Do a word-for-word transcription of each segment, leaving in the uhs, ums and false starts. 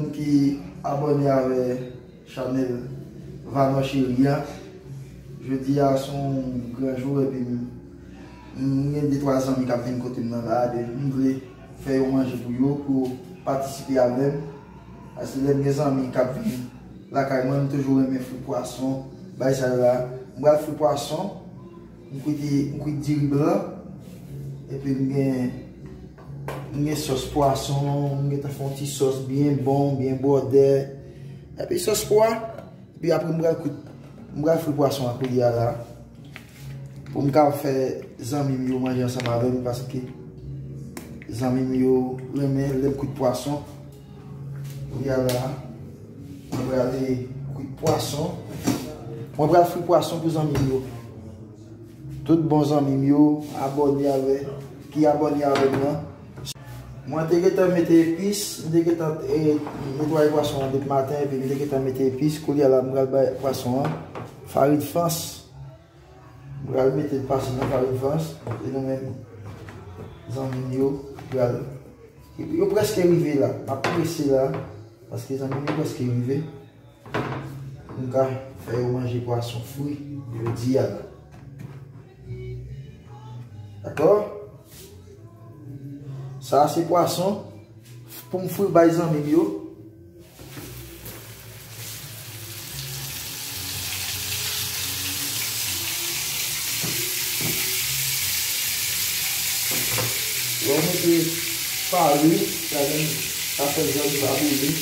Moun ki abòne avè chanèl Vanò Cheri a, jodi a se yon gran jou epi m, m gen de twa zanmi k ap vin kote m nan la, epi m vle fè yon manje pou yo, pou yo patisipe avè m. Paske lè m gen zanmi k ap vin lakay mwen, m toujou renmen fri pwason, bay sa yo la. M pral fri pwason, m kwit, m kwit diri blan, epi m gen, m gen sòs pwason, m gentan fè yon ti sòs byen bon, byen bwòdè, epi sòs pwa, epi apre m pral kwit, m pral fri pwason an koulye a la. Pou m ka fè zanmi m yo manje ansanm avè m, paske zanmi m yo renmen lè m kwit pwason. Kounye a la, mwen prale kwit pwason. Mwen pral fri pwason pou zanmi m yo. Tout bon zanmi m yo, abòne avè, ki abòne avè m nan. Mwen te gentan mete epis, m te gentan, eh, netwaye pwason an depi maten, epi m te gentan mete epis. Kounye a la, m pral bay pwason an farin fans. M pral mete l pase nan farin fans, e nou menm, zanmi m yo, pral, yo prèske rive la. M ap prese la, paske zanmi m yo prèske rive. M ka fè yo manje pwason fri jodi a la. Dakò? Sa a se pwason pou m fri bay zanmi m yo. Lè w mete fari, sa vin, sa fè zòn sa boule.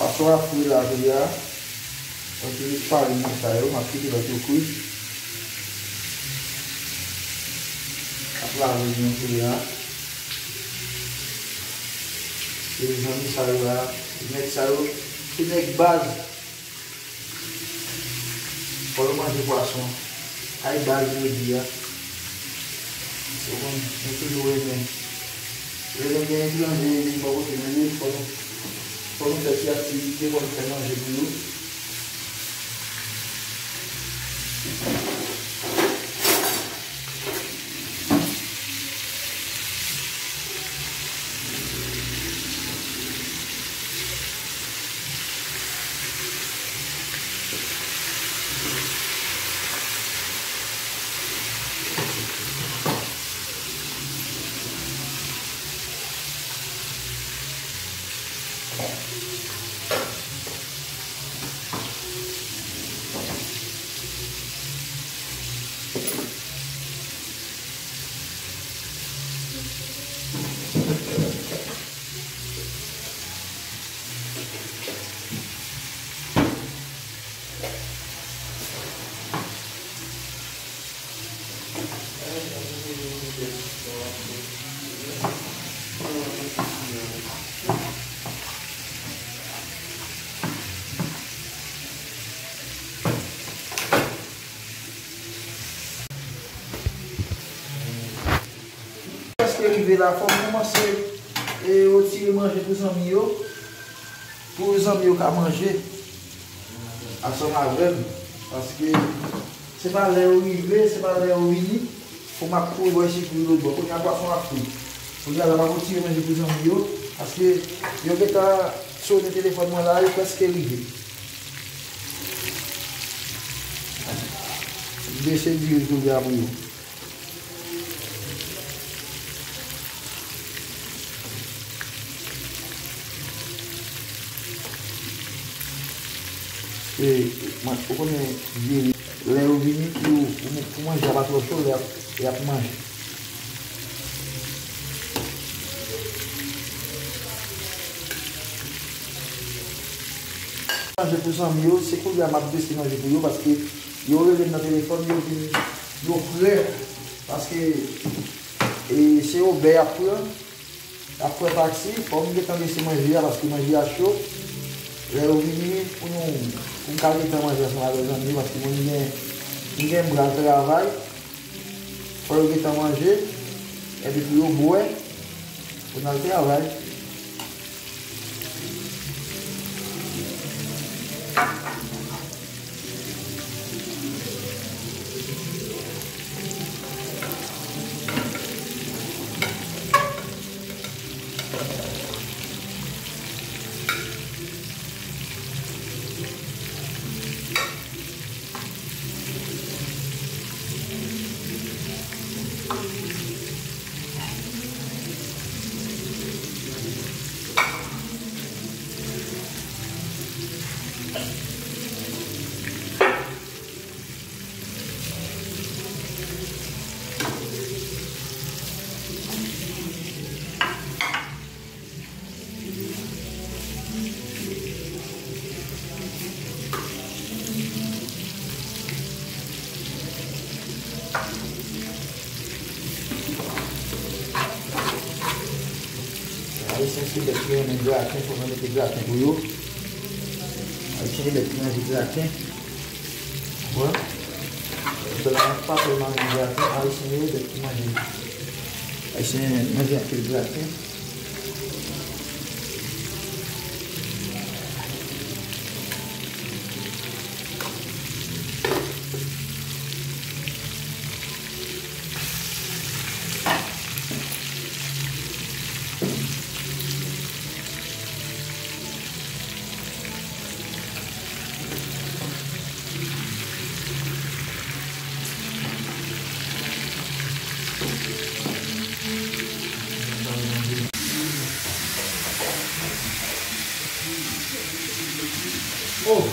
Pwason ap fri la kounye a. Mwen te met farin nan sa yo, m ap kite lòt yo kwit. M ap lave l byen kounye a. E zanmi sa yo la, nèg sa yo, se nèg baz. Fò yo manje pwason. Ay baz jodi a. Ou konn, nou toujou renmen. Lè nou gen etranje vin bò kote nou ye, fò nou, fò nou fè ti aktivite, fò nou fè manje pou yo. Prèske rive la, fò m kòmanse, e, retire manje pou zanmi yo, pou zanmi yo ka manje ansanm avè m. Paske se pa lè yo rive, se pa lè yo vini, pou m ap kouri bò isit, kouri lòt bò. Kounye a pwason ap fri. Kounye a la, m ap retire manje pou zanmi yo, paske yo gentan sone telefòn mwen la, yo prèske rive. M bese diri kounye a pou yo. E, mwen, ou konnen, vye, lè yo vini, pou, pou, pou manje a pa twò cho, lè y ap, y ap manje. Manje pou zanmi yo, se kounye a m ap drese manje pou yo, paske yo rele m nan telefòn, yo vin, yo prè, paske, e, se yo bè y ap pran. Apre pati, fò m gentan drese manje a, paske manje a cho. Lè yo vini, pou nou, pou m ka gentan manje ansanm avè zanmi yo, paske mwen, m gen, m gen bral travay. Yo gentan manje, epi pou yo bwè, pou n al travay. Ayisyen se bèt ki renmen graten, fò mwen mete graten pou yo. Ayisyen se bèt ki manje graten. Wè. Blan pa tèlman renmen graten, Ayisyen yo bèt ki manje. Ayisyen manje anpil graten. Oh,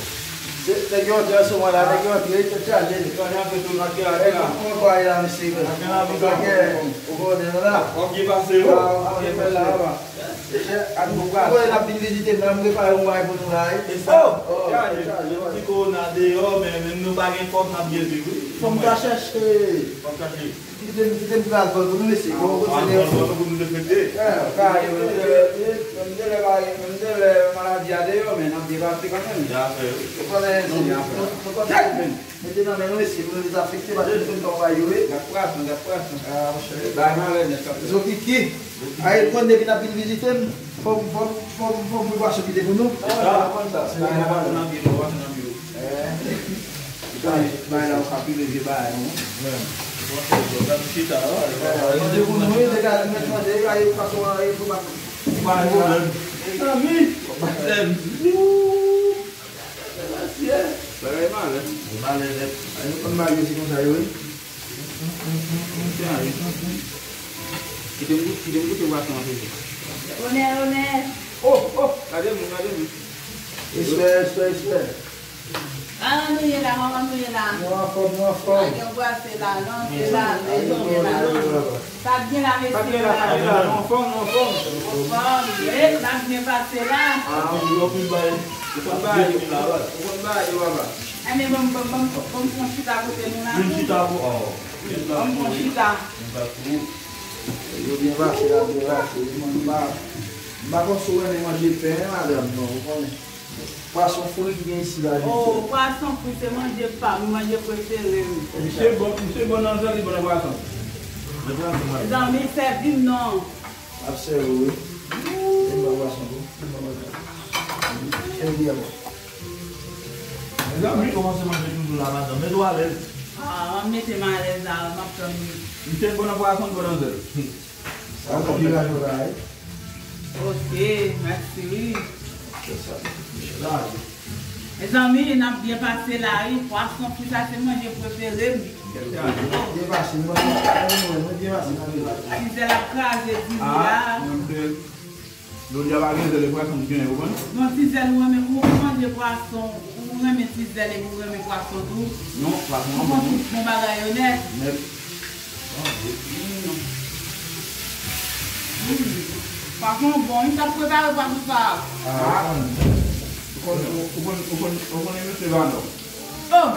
se nèg yo antre an se moman la, nèg yo antre, tèt chaje. Nèg yo antre tou, nèg yo antre la. Nèg yo pran bagay la, mesye. Nèg yo antre la. Ou konnen la. W ap byen pase yo. Ah, w ap byen fè la, papa. Mesye, an nou pral. Ou konnen n ap vin vizite m la, m prepare yon bagay pou nou la, wi. E sa? Oh, oh, tèt chaje, wi. Ti kowona deyò, men menm nou pa gen kòb, n ap byen viv, wi. Fò m ta chèche. Fò m chèche. Kite m, kite m pral vòl pou nou, mesye. Bon, bon, bon, bon, bon, pou nou reflekte. Eh, kay, menm de lè, menm de lè maladi a deyò, men n ap byen pase kanmenm. Byen fè, wi. Ou konnen, nou byen fè. Nou, nou kontan, men mete nan men nou, mesye, pou nou dezafekte, paske nou konn kòman bagay yo ye. Gad pwason, gad pwason. Ah, monchè. Bay malè nèt, sa. Zo Kiki. Ay, konn depi n ap vin vizite m, fò m, fò m, fò m, fò m bwè bwason kite pou nou. Ah, nou konn sa, se bagay la pa konn anpil, nou pa konn anpil. Eh. Bay, bay la, ou ka pile vye bay, non? Manje pou nou, wi, degaje, mèt manje, ay, fason, ay, pou pa. Pa gen pwoblèm. Mezanmi. Bagay malè. Malè nèt. Ay, nou konn bagay yo, se konsa yo ye. Kite m goute, kite m goute bwason an toujou. Onè, onè. Oh, oh, gade moun, gade moun. Respè, respè, respè. Kòman nou ye la, kòman nou ye la? Nou anfòm, nou anfòm. Pa gen bwase la, non, se la, men nou ye la. Sa byen la, mesye, sa byen la, nou anfòm, nou anfòm. Anfòm, e, n ap byen pase la. Ah, anpil, anpil bagay. Ou konn bagay yo, ou konn bagay yo, papa. Enben, ban m, ban m, ban m, ban m pran chita kote nou la. Vin chita pou, oh. Ban m pran chita. Yo byen pase, y ap byen pase. M pa, m pa konn si w renmen manje pen, madanm, non, ou konnen. Pwason fri ki gen isi la, oh, pwason fri se manje pa m, manje prefere m. Misye bon, misye bon nan zèl, li bon nan pwason. Mezanmi, sèvi m non. Ap sèvi w, wi. Vin ba w pwason tou. Vin ba w pwason. Sèvi a bon. Mezanmi, kòmanse manje toujou la, madanm. Mete w alèz. Ah, w ap mete m alèz la, m ap tann ou. Misye bon nan pwason, bon nan zèl. Sa w ap pi raje w la, wi. Ok, mèsi, wi. Se sa. Mezanmi, n ap byen pase la, wi. Pwason fri sa se manje prefere m. Byen pase, mwen, mwen, mwen byen pase nan vil la. Tizèl ap kraze diri a. Ah, mwen, mwen, jodi a pa gen zèl, e pwason ki genyen, ou konprann? Non, tizèl, ou renmen, ou manje pwason, ou renmen tizèl epi ou renmen pwason tou. Non, pwason an bon. Ou konn tout bon bagay yo nèt. Nèt. Pwason bon, wi, sa prepare pwason sa. Ah, ou konn, ou konn, ou konn, ou konn, ou konn mesye Vano. Oh!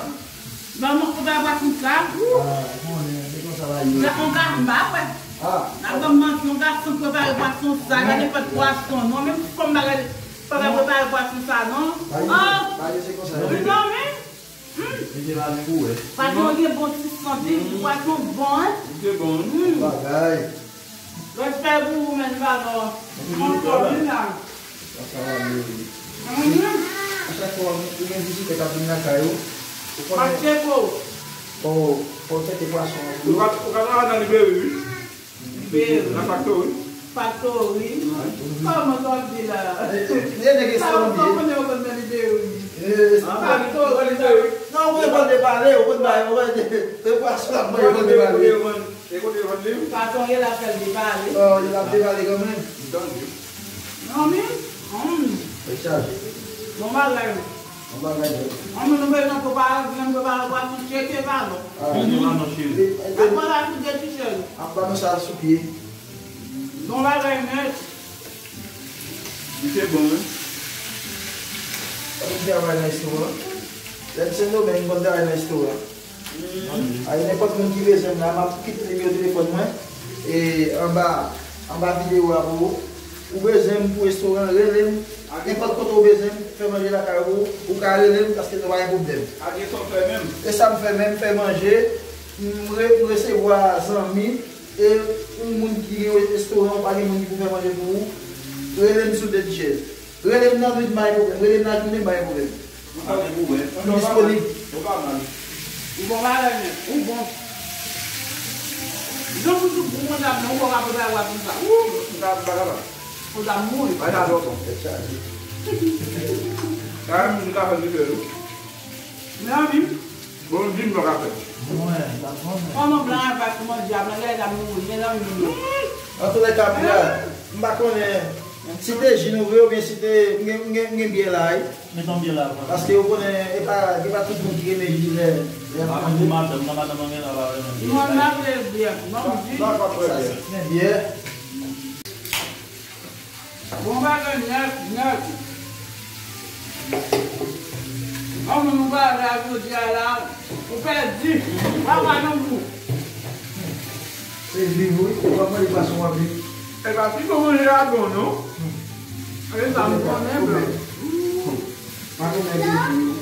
Ban mwen prepare pwason sa. Ah, ou konnen, se konsa la ye. Yon gason m pa wè. Ah. N ap ban m manti, yon gason prepare pwason sa, nan nenpòt pwason, non, menm fanm pa prepare pwason sa, non. Oh! Mezanmi. Mete la men pou wè. Pwason gen bon ti sant, wi, pwason bon, en. Se bon, wi. Bagay. Respè pou ou, men, pa non. Anfòm, wi, la. Sa, sa va byen, wi. Mhm. A chak fwa, ou gen vizitè k ap vin lakay ou, ou konnen. M ap tcheke w. Fò, fò w tcheke pwason an pou yo. Ou ka, ou ka travay nan libreri, wi. Libreri. Nan faktori. Faktori. Kòman sa w ap di la? E, e, e, nèg sa w ap di? Sa w konnen yo konn nan libreri? E, sa w ap di? Faktori. Non, ou konn vande pale, ou konn bay, ou konn, e pwason ap manje vande pale. E kote yo vann li? Patwon, yo la fè l debale. Oh, yo la debale kanmenm. M tande. Non, men. Hmm. Tèt chaje. Bon bagay. Bon bagay, wi. Non, men nou bezwen prepare, nou prepare pwason tcheke pa non. Ah. Vin la non, cheri. Apre la, tout de ti cheri. Ap ba nou sa sou pye. Bon bagay, nèt. Li te bon, wi. Ou travay nan restoran? Lè m Sendomeng, m konn travay nan restoran. Ay, nenpòt moun ki bezwen m la, m ap kite nimewo telefòn mwen, e, anba, anba videyo a pou ou. Ou bezwen m pou restoran, rele m. Nenpòt kote ou bezwen m, fè manje lakay ou, ou ka rele m, paske nou pa gen pwoblèm. A, gen sa w fè menm? E sa m fè menm, fè manje, m re-, m resevwa zanmi, e yon moun ki gen restoran, ou pa gen moun ki pou fè manje pou ou, rele m sou de ti chèz. Rele m nan nuit, m pa gen pwoblèm. Rele m nan jounen, m pa gen pwoblèm. M disponib. Ou pa mal. Ou bon bagay, men. Ou bon. Jan pou sou bon kontab nan, ou bon ka prepare wè konsa. Ou. M ka, m pa kapab. Kontab mouri. Bay sa twò bon. Sa menm nou ka fè l, nou fè l. Mezanmi. Bon, di m sa w ka fè. Mwen, m pa konnen. Kòman blan an pa sou manje a, blan gade la mouri, mezanmi. Antoulèka, m pa konnen si te ji nou vle oubyen si te, m gen, m gen, m gen byè la, wi. Met yon byè la, pran. Paske ou konnen, e pa, e pa tout moun ki renmen ji lè, lè y ap manje. Madanm, nan madanm an gen la, pa renmen byè. Mwen, m pa vle byè. Ban m ji. Sa, sa, sa, men byè. Bon bagay nèt, nèt. An moun ou pa la jodi a la, ou pèdi. Papa nan gou. Se viv, wi. Ou pa manje pwason w ap viv. E pa si bon manje a bon, non? E sa m konnen, blan. Pa konnen viv, wi.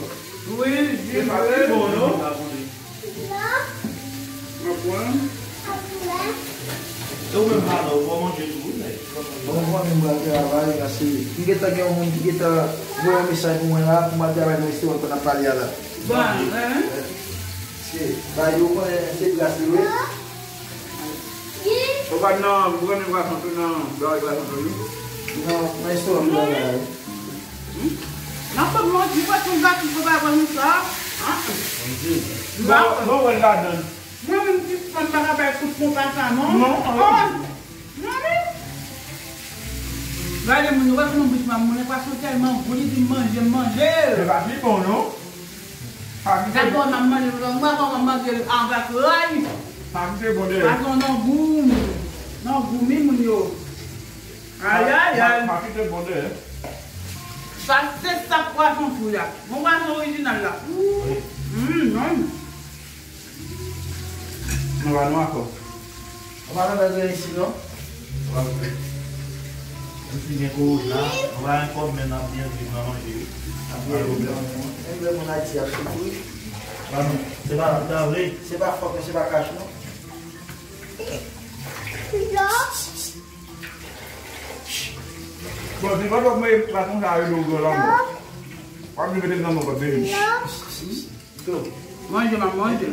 Wi, e pa si bon, non? Mwen pran. E ou menm, Hana, ou pa manje tou, wi, nèg. Bon, mwen menm, mwen travay, paske m gentan gen yon moun ki gentan voye yon mesaj pou mwen la, pou m al travay nan restoran kote n ap pale a la. Bon, hein? Paske, ba yo konnen se gras li, wi. Ou pa nan, ou konnen pwason tou nan, nan pwason tou, wi. Nan, nan restoran m travay la, wi. Nan fòm manti, wè, se yon gason ki pa konn sa. Bon, bon, wè ladan. Mwen menm ti fanm pa ka bay kout pon pa sa non. Non, non. Gade moun, wè kòman bouch mwen moulen, pwason tèlman gou, li di m manje, m manje. Se pa pi bon, non. Gade kòman m manje, mwen kòman m manje avèk lay. Pwason nan gou, nan gou mi moun yo. Ayayay. Sa se sa pwason fou la. Bon pwason orijinal la. Hum, non. Nou pa nou akò. Ou pa nan bèl gen isi, non? Ou pa vle. Menm si gen kowona, nou pa gen kòb, men n ap byen viv nan manje, wi. N ap byen viv nan manje. Menm lè moun Ayiti ap soufri. Pa nou, se pa, se pa vre. Se pa fòk, men se pa kach, non. Bon, si w ap manje pwason sa yo, yo, yo, la, w ap vin mete m nan men w, w ap vin. Manje, m ap manje.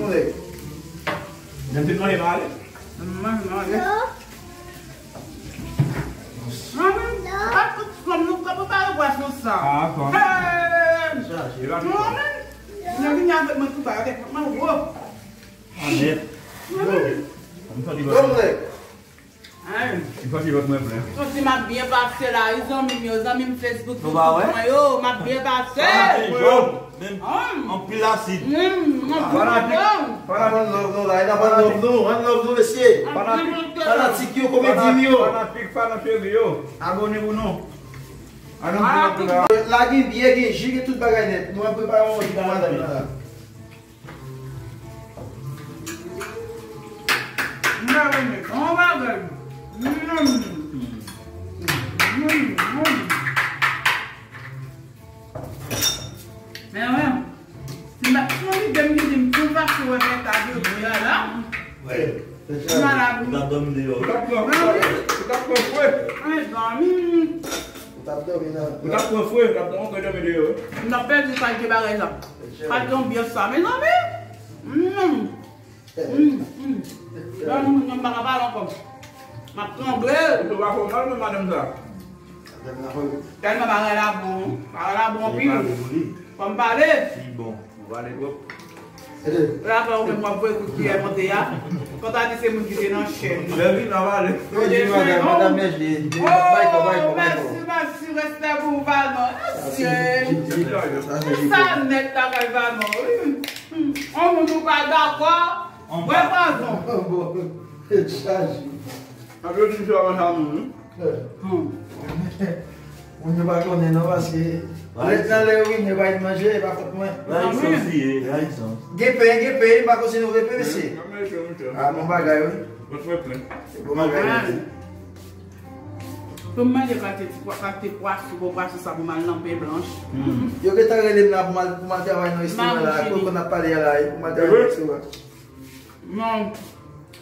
Menm si m manje, m ale. M manje, m ale. Mwen menm, pa tout fanm nou ka prepare pwason sa. Ah, fanm. Hey! Chaje la. Mwen menm, lè vini avèk mwen tou ba, avèk mwen, wo. Anèt. Mwen menm. M santi bon. Ay. Li santi vant mwen plen. Santi m ap byen pase la, wi, zanmi m yo, zanmi m Facebook, nou pa wè? Mwen yo, m ap byen pase. Fanatik, menm, anpil asid. Menm, anpil fanatik, bon. Fanatik. One love nou la, e nan one love nou, one love nou, mesye. Fanatik. Fanatik yo, komedi m yo. Fanatik, fanatik, fanatik yo. Abone pou nou. Ann nou la. La gen byè, gen ji, gen tout bagay nèt. Nou ap prepare yon ti pou madanm nan la. Mwen renmen bon bagay. Mm. Mm, mm. Men wè, si m pa t fon lide m ki di m pou fason wè bèt a jodi a la. Wè. Ou t ap dòmi deyò. Ou t ap pran, ou t ap, ou t ap pran fre. Mezanmi. Ou t ap dòmi nan. Ou t ap pran fre, ou t ap ankò dòmi deyò. M t ap pèdi kalite bagay sa. Kalite anbyans sa, mezanmi. Mm. Mm, mm. Nan moun nan m pa ka pale ankò. M ap tranble. Ou pa fè mal, men madanm sa. Tèlman bagay la bon. Bagay la bon anpil. Fò m pale. Li bon. Ou pale twòp. La fè ou menm w ap voye kout kiyè monte a. Fò ta di se moun ki te nan chèn. Lè vin nan pale. Yo di madanm, madanm Mèji. Oh, mèsi, mèsi, respè pou ou, Valman. Mèsi. Sa nèt lakay Valman, wi. Hmm. On moun ou pa dakò, bwè pwazon. Bon, chaje. Apre di misye pa manke moun, wi. Hmm. Moun yo pa konnen non, paske lè nan lè yo vini, yo pa vin manje, e pa fòt mwen. Gen pen, gen pen, m pa konn si nou vle pen, mesye. Ah, bon bagay, wi. Bon bagay, wi. Pou m manje kalite ti pwa-, kalite pwason, bon pwason sa pou m al nan pen blanch. Yo gentan rele m la pou m al, pou m al travay nan restoran la, kote n ap pale a la, pou m al travay nan restoran. Non.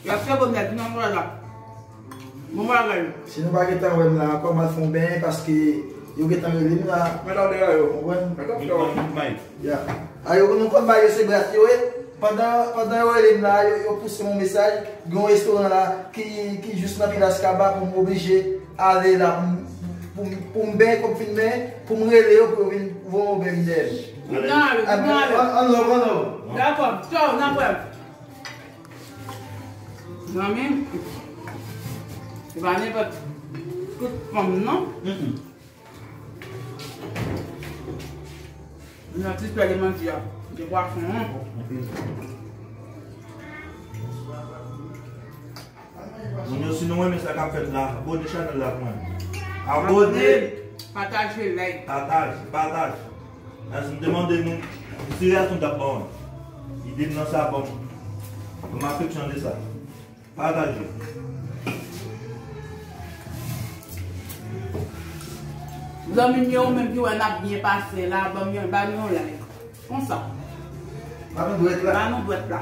Y ap fè bon nèg nan mwen la. Bon bagay. Si nou pa gentan wè m la ankò, m al fè yon benyen paske yo gentan rele m la. Mwen t ap dèyè yo. Konprann? Mwen t ap fè yo. Ya. A yo, nou konn bagay yo se brat yo ye. Pandan, pandan yo rele m la, yo, yo pouse m yon mesaj. Gen yon restoran la ki, ki jis nan Pilas Kaba pou m oblije ale la pou m, pou m, pou m benyen, pou m fin benyen, pou m rele yo pou yo vin voye yon benyen dèyè m. N ale, n ale. An, an love, an love. Dakò, tchao, n ap wè. Zanmi, se pa nenpòt tout fanm, non. Mm-mm. Nan ti pè de manti a, de pwason an. Moun yo, si nou renmen sa k ap fèt la, abòne chanèl la pou mwen. Abòne! Pataje, like. Pataje, pataje. Paske m te mande nou, si reyaksyon t ap ba w. Ide m nan sa, ban m, ban m afeksyon de sa. Pataje. Zanmi m yo, ou menm ki wè n ap byen pase la, ban m yon, ba nou yon like. Konsa. Ba nou dwèt la. Ba nou dwèt la.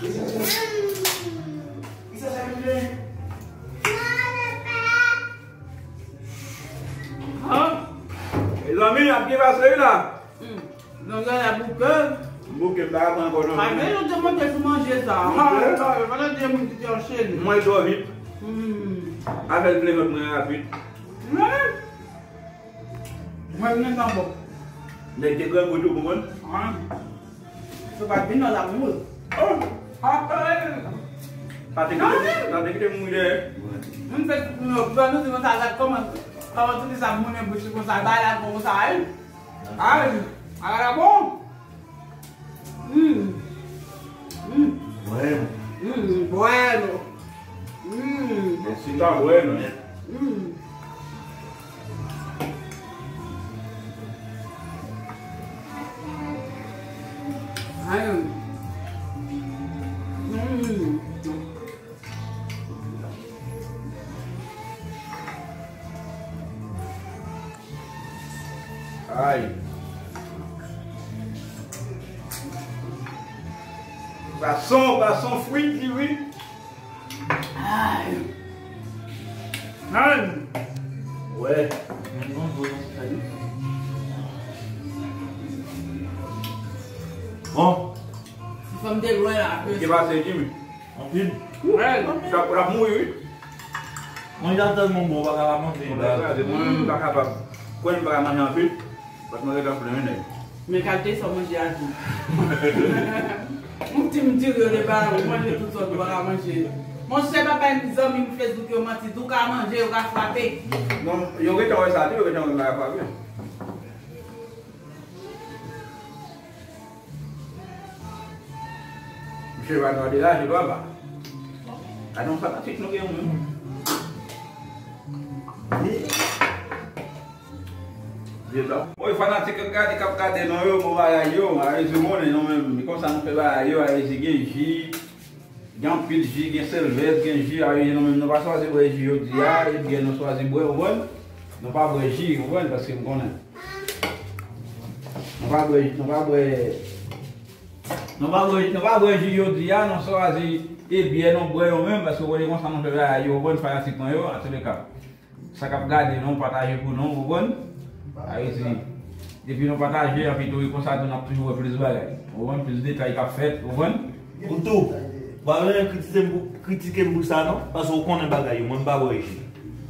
Kisa sa? Kisa sa vle? Ah. Mezanmi, ap byen pase wi la. Hmm. Nan gade bouke. Bouke, m pa ka pran ankò non. Malgre nou te monte sou manje sa. Ah, non, yo pa tande moun ki te anchene. Mwen twò vit. Hmm. Afè l vle vant mwen rapid. Mwen. Mwen vin anba. Nèg te grangou tou, konprann? Ah. Se pa t vin nan lamoul. Oh! Ah, eh. Pa te kite, pa te kite mouri dèyè. Moun fè tout moun yo pè, nou di konsa, gad kòman, kòman tout sa moulen bouch li konsa, bay la konsa, ay. Ay, ala la bon. Mm. Mm. Bueno. Mm, bueno. Mm. Está bueno. Mm. Ay. Mm. Ay. Pwason, pwason frit li wi. Ay. Ay. Wè. Bon. Fanm te lwen la. Ki pase Jimmy? Anpil. Wè. Sa pou l ap mouri wi. Manje a tèlman bon, ou pa ka pa manje. Manje a kraze. Mwen menm m pa kapab. Kwè m pa ka manje anpil. Paske mwen gentan plen wi nèg. Men kalite sa w manje a tou. Yon ti m diri yo te ba ou, manje tout sòt ou pa ka manje. Monchè, pa bay zanmi m Facebook yo manti, di w ka manje, yo ka frape. Non, yo gentan wè sa tou, yo gentan wè m pa ka frape. Misye pa tande la, se pa ba. A non fanatik nou gen moun. Vye blan. Oy, fanatik k ap gade, k ap gade nou yo, bon bagay yo, a rezi konnen nou menm, konsa nou fè bagay yo, a rezi gen ji, gen anpil ji, gen sèlvèz, gen ji, a rezi nou menm, nou pa chwazi bwè ji jodi a, ebyen nou chwazi bwè, ou konprann? Nou pa bwè ji, ou konprann? Paske m konnen. Nou pa bwè, nou pa bwè Nou pa bwè, nou pa bwè ji jodi a, nou swazi e byè nou bwè yo menm, paske w konnen konsa nou fè bagay yo, w konprann, fanatik mwen yo, antouleka. Sa k ap gade nou, pataje pou nou, w konprann? Ayiti. Depi nou pataje, anpi tou, e konsa tou, n ap toujou wè plis bagay. W konprann? Plis detay k ap fèt, w konprann? Ou tou, pa bezwen kritike m pou, kritike m pou sa, non, paske w konnen bagay yo, mwen m pa bwè ji.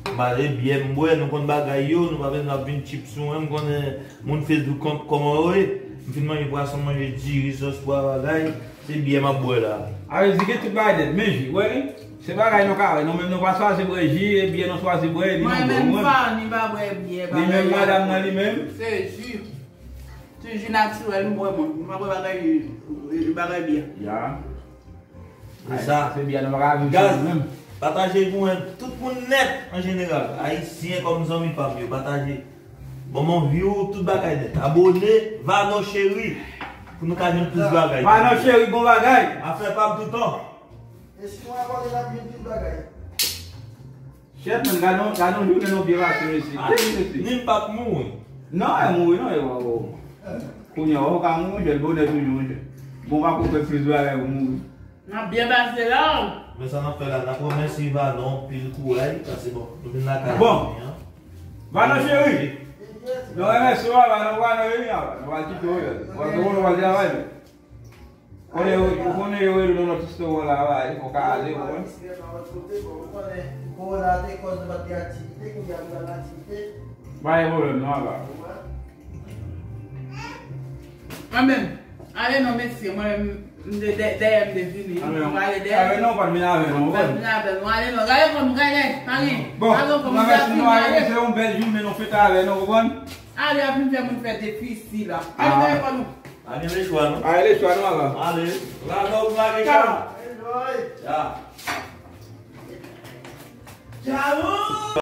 M pa bwè byè, m bwè, nou konn bagay yo, nou pa bezwen ap vin tchip sou mwen, m konnen moun Facebook kòm, kòman yo ye. M fin manje pwason, manje diri, sòs pwa, bagay. Se byè m ap bwè la. A vle di gen tout bagay nèt, men ji, w wè li? Se bagay nou ka wè, nou menm nou pa swazi bwè ji, e byè nou swazi bwè, li nou bwè, w konprann? Mwen menm, Fanny pa bwè byè, pa bwè byè. Ni menm madanm nan li menm. Se ji. Se ji natirèl m bwè mwen. M pa bwè bagay, bagay byè. Ya. Se sa. Se byè nou pa ka viv san li menm. Pataje pou mwen, tout moun nèt an jeneral. Ayisyen kòm zanmi pa m yo, pataje. Ban m anvi w, tout bagay nèt. Abone, Vano Cheri, pou nou ka jwenn plis bagay. Vano Cheri, bon bagay. Afè pa m toutan. E si nou abone, n ap jwenn plis bagay. Chèf, men, gade yon, gade yon jounen nou byen pase, mesye. Ah, tèl mesye. Ni m p ap mouri. Non, e mouri, non, e wè, wè. Kounye a, ou ka mouri, jèn bonè toujou, monchè. Bon, pa konprann plis bagay ou mouri. N ap byen pase la. Men sa n ap fè la, n ap remèsye Vanon anpil kouraj, paske bon, nou vin lakay li an. Bon. Vanon cheri. Nou remèsye w, Vanon, Vanon, vini, nou pral kite w, nou pral travay, men. Konnen yo, ou konnen yo rele nou nan tout store la, wi, fò w ka ale, ou konprann? Konnen, kowona te kòz nou pa t gen aktivite, kounye a nou gen aktivite. Pa gen pwoblèm, non, apa. Anben, ale non, mesye, mwen menm, m te dè-, dèyè m te vini. Anben, nou ale dèyè. Ale non, ou pa t vin avè nou, ou konprann? Ou pa t vin avè nou, ale non. Gade kò nou, gade, pa gen. Bon, pa gen kò nou, nou remèsye nou, ale, se yon bèl jounen nou fete avè nou, ou konprann? Ale, ap vin fè moun fè defisi la. Ale, gade kò nou. Pa gen lechwa, non? Ale, lechwa, non, ala. Ale. La, non, ou lage ka. Ya. Tchao.